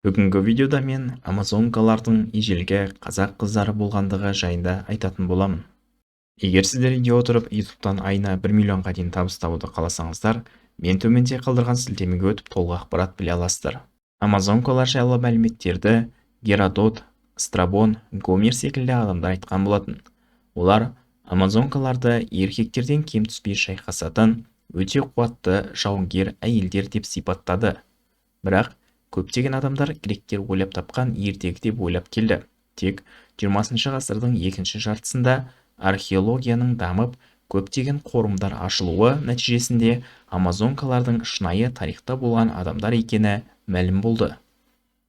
Бүгінгі видеода мен амазонкалардың ежелгі қазақ қыздары болғандығы жайында айтатын боламын. Егер сіздер үйде отырып YouTube'тан айына 1 миллионға дейін табыс табуды қаласаңыздар, мен төменде қалдырған сілтемеге өтіп, толық ақпарат біле аласыздар. Амазонкалар жайлы мәліметтерді Геродот, Страбон, Гомер секілді адамдар айтқан болатын. Олар амазонкаларды еркектерден кем түспей шайқасатын өте қуатты жауынгер әйелдер деп сипаттады. Бірақ көптеген адамдар гректер ойлап тапқан ертегі деп ойлап келді. Тек 20 ғасырдың екінші жартысында археологияның дамып, көптеген қорымдар ашылуы нәтижесінде амазонкалардың шынайы тарихта болған адамдар екені мәлім болды.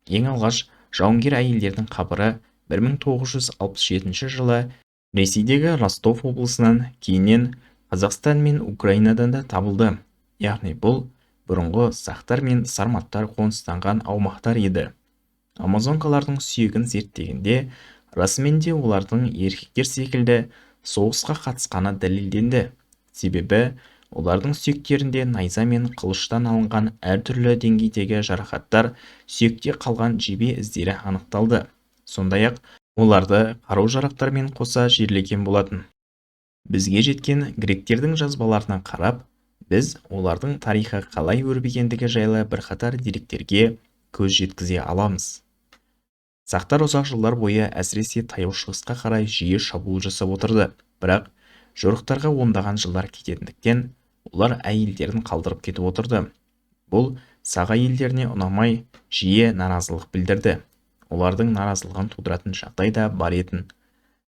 Ең алғаш жауынгер әйелдердің қабірі 1967 жылы Ресейдегі Ростов облысынан, кейіннен Қазақстан мен Украинадан да табылды. Яғни бұл бұрынғы сақтар мен сарматтар қоныстанған аумақтар еді. Амазонкалардың сүйегін зерттегенде, расымен де олардың еркектер секілді соғысқа қатысқаны дәлелденді. Себебі олардың сүйектерінде найза мен қылыштан алынған әртүрлі деңгейдегі жарақаттар, сүйекте қалған жебе іздері анықталды. Сондай-ақ оларды қару-жарақтармен қоса жерлеген болатын. Бізге жеткен гректердің жазбаларына қарап, біз олардың тарихы қалай өрбігендігі жайлы бірқатар деректерге көз жеткізе аламыз. Сақтар ұзақ жылдар бойы, әсіресе Таяу Шығысқа қарай жиі шабуыл жасап отырды. Бірақ жорықтарға ондаған жылдар кететіндіктен, олар әйелдерін қалдырып кетіп отырды. Бұл сақ әйелдеріне ұнамай, жиі наразылық білдірді. Олардың наразылығын тудыратын жағдай да бар етін.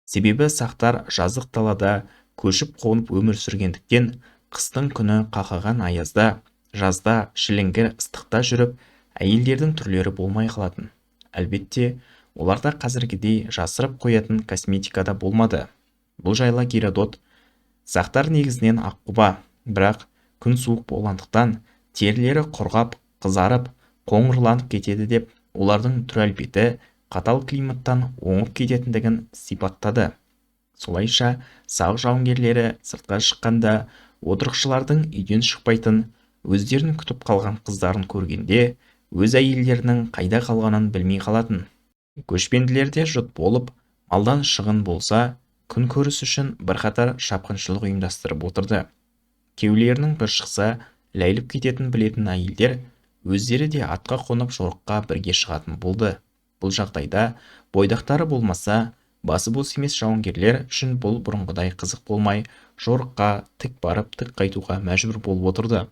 Себебі сақтар жазық далада көшіп қонып өмір сүргендіктен, қыстың күні қақаған аязда, жазда шіліңгір ыстықта жүріп, әйелдердің түрлері болмай қалатын. Әлбетте, оларда қазіргідей жасырып қоятын косметика да болмады. Бұл жайлы Геродот: «Сақтар негізінен аққұба, бірақ күн суық болғандықтан, терілері құрғап, қызарып, қоңырланып кетеді», – деп, олардың түр әлпеті қатал климаттан оңып кететіндігін сипаттады. Солайша, сақ жауынгерлері сыртқа шыққанда, отырықшылардың үйден шықпайтын, өздерін күтіп қалған қыздарын көргенде, өз әйелдерінің қайда қалғанын білмей қалатын. Көшпенділерде жұт болып, малдан шығын болса, күн көріс үшін бірқатар шапқыншылық ұйымдастырып отырды. Күйеулерінің бір шықса ләйліп кететін білетін әйелдер өздері де атқа қонып, жорыққа бірге шығатын болды. Бұл жағдайда бойдақтары болмаса, басы бос емес жауынгерлер үшін бұл бұрынғыдай қызық болмай, жорыққа тік барып, тік қайтуға мәжбүр болып отырды.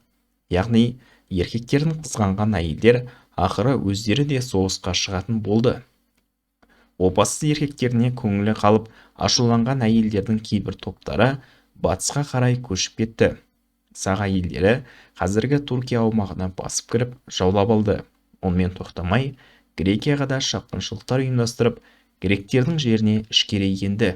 Яғни еркектерін қызғанған әйелдер ақыры өздері де соғысқа шығатын болды. Опасыз еркектеріне көңілі қалып, ашуланған әйелдердің кейбір топтары батысқа қарай көшіп кетті. Сақ әйелдері қазіргі Түркия аумағына басып кіріп, жаулап алды. Онымен тоқтамай, Грекияға да шапқыншылықтар ұйымдастырып, гректердің жеріне ішкері енді.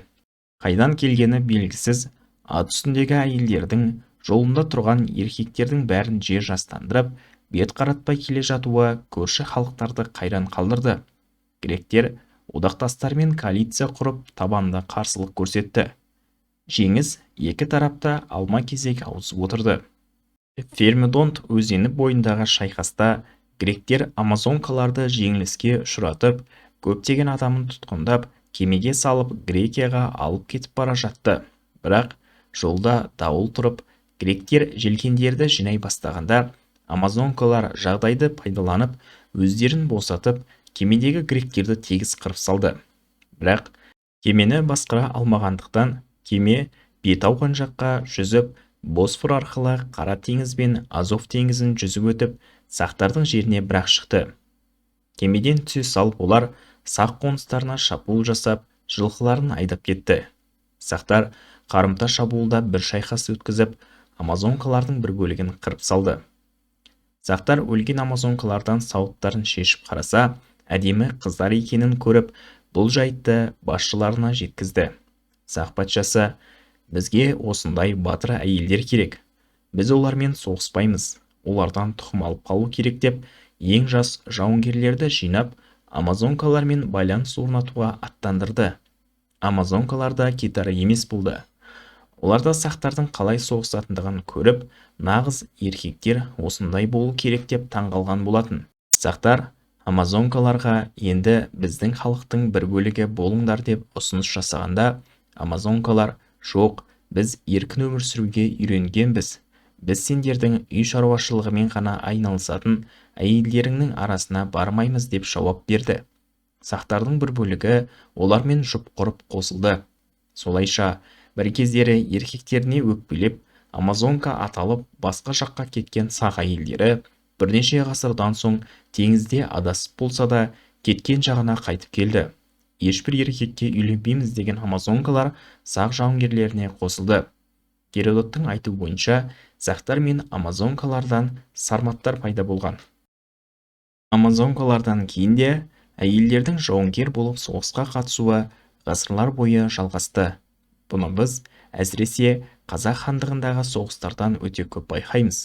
Қайдан келгені белгісіз ат үстіндегі әйелдердің жолында тұрған еркектердің бәрін жер жастандырып, бет қаратпай келе жатуы көрші халықтарды қайран қалдырды. Гректер одақтастарымен коалиция құрып, табанды қарсылық көрсетті. Жеңіс екі тарапта алма-кезек ауысып отырды. Фермедонт өзені бойындағы шайқаста гректер амазонкаларды жеңіліске ұшыратып, көптеген адамын тұтқындап, кемеге салып, Грекияға алып кетіп бара жатты. Бірақ жолда дауыл тұрып, гректер желкендерді жинай бастағанда, амазонкалар жағдайды пайдаланып, өздерін босатып, кемедегі гректерді тегіс қырып салды. Бірақ кемені басқара алмағандықтан, кеме бет ауған жаққа жүзіп, Босфор арқылы Қара теңіз бен Азов теңізін жүзіп өтіп, сақтардың жеріне бірақ шықты. Кемеден түсе салып, олар сақ қоныстарына шабуыл жасап, жылқыларын айдап кетті. Сақтар қарымта шабуылда бір шайқас өткізіп, амазонкалардың бір бөлігін қырып салды. Сақтар өлген амазонкалардан сауыттарын шешіп қараса, әдемі қыздар екенін көріп, бұл жайтты басшыларына жеткізді. Сақ патшасы: «Бізге осындай батыр әйелдер керек. Біз олармен соғыспаймыз, олардан тұқым алып қалу керек», – деп, ең жас жауынгерлерді жинап, амазонкалармен байланыс орнатуға аттандырды. Амазонкалар да кетары емес болды. Олар да сақтардың қалай соғысатындығын көріп, нағыз еркектер осындай болу керек деп таңғалған болатын. Сақтар Амазонкаларға енді біздің халықтың бір бөлігі болыңдар деп ұсыныс жасағанда, амазонкалар жоқ, біз еркін өмір сүруге үйренгенбіз, біз сендердің үй шаруашылығымен ғана айналысатын әйелдеріңнің арасына бармаймыз деп жауап берді. Сақтардың бір бөлігі олармен жұп құрып қосылды. Солайша бір кездері еркектеріне өкпелеп амазонка аталып басқа жаққа кеткен сақ әйелдері бірнеше ғасырдан соң теңізде адасып болса да кеткен жағына қайтып келді. Ешбір еркекке үйленбейміз деген амазонкалар сақ жауынгерлеріне қосылды. Геродоттың айтуы бойынша, сақтар мен амазонкалардан сарматтар пайда болған. Амазонкалардан кейін де әйелдердің жауынгер болып соғысқа қатысуы ғасырлар бойы жалғасты. Бұны біз әсіресе Қазақ хандығындағы соғыстардан өте көп байқаймыз.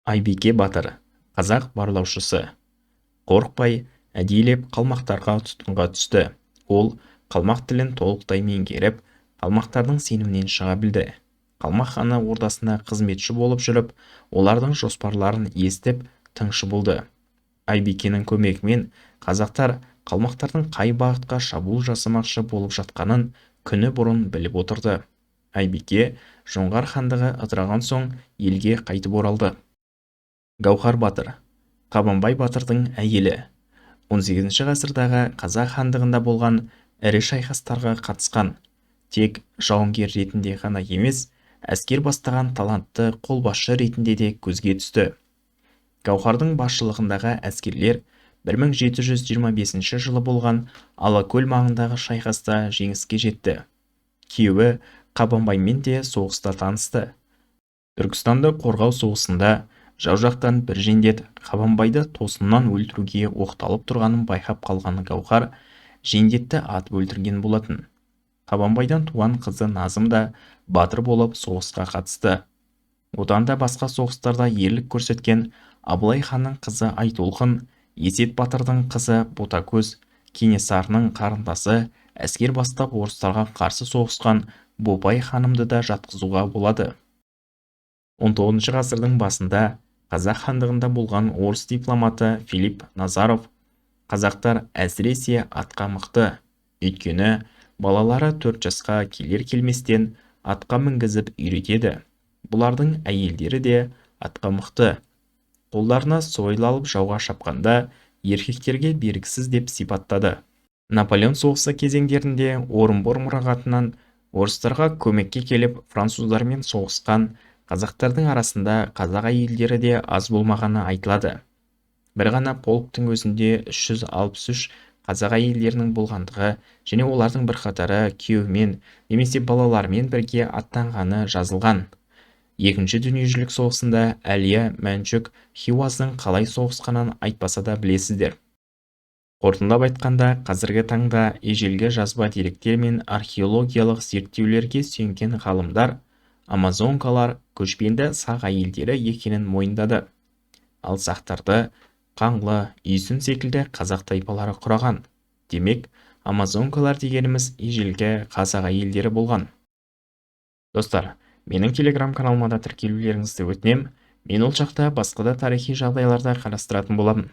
Айбике батыр, қазақ барлаушысы. Қорықпай, әдейілеп қалмақтарға тұтқынға түсті. Ол қалмақ тілін толықтай меңгеріп, қалмақтардың сенімінен шыға білді. Қалмақ ханы ордасына қызметші болып жүріп, олардың жоспарларын естіп, тыңшы болды. Айбикенің көмегімен қазақтар қалмақтардың қай бағытқа шабуыл жасамақшы болып жатқанын күні бұрын біліп отырды. Айбике Жоңғар хандығы ыдыраған соң елге қайтып оралды. Гауһар батыр, Қабанбай батырдың әйелі. 18 ғасырдағы Қазақ хандығында болған ірі шайқастарға қатысқан, тек жауынгер ретінде ғана емес, әскер бастаған талантты қолбасшы ретінде де көзге түсті. Гауһардың басшылығындағы әскерлер 1725 жылы болған Алакөл маңындағы шайқаста жеңіске жетті. Күйеуі Қабанбаймен де соғыста танысты. Түркістанды қорғау соғысында жау жақтан бір жендет Қабанбайды тосыннан өлтіруге оқталып тұрғанын байқап қалған Гауһар жендетті атып өлтірген болатын. Қабанбайдан туған қызы Назым да батыр болып соғысқа қатысты. Одан да басқа соғыстарда ерлік көрсеткен Абылай ханның қызы Айтолқын, Есет батырдың қызы Ботакөз, Кенесарының қарындасы әскер бастап орыстарға қарсы соғысқан Бопай ханымды да жатқызуға болады. 19 ғасырдың басында Қазақ хандығында болған орыс дипломаты Филипп Назаров қазақтар әсіресе атқа мықты, өйткені балалары 4 жасқа келер-келместен атқа мінгізіп үйретеді. Бұлардың әйелдері де атқа мықты. Қолдарына сойыл алып жауға шапқанда еркектерге бергісіз деп сипаттады. Наполеон соғысы кезеңдерінде Орынбор мұрағатынан орыстарға көмекке келіп француздармен соғысқан қазақтардың арасында қазақ әйелдері де аз болмағаны айтылады. Бір ғана полктың өзінде 363 қазақ әйелдерінің болғандығы және олардың бірқатары күйеуімен немесе балаларымен бірге аттанғаны жазылған. Екінші дүниежүзілік соғысында Әлия Мәншүк Хиуаздың қалай соғысқанын айтпаса да білесіздер. Қорытындылап айтқанда, қазіргі таңда ежелгі жазба деректер мен археологиялық зерттеулерге сүйенген ғалымдар амазонкалар көшпенді сақ әйелдері екенін мойындады. Ал сақтарды Қаңлы, Үйсін секілді қазақ тайпалары құраған. Демек, амазонкалар дегеніміз ежелгі қазақ әйелдері болған. Достар, менің телеграм каналыма да тіркелулеріңізді өтінем. Мен ол жақта басқа да тарихи жағдайларда қарастыратын боламын.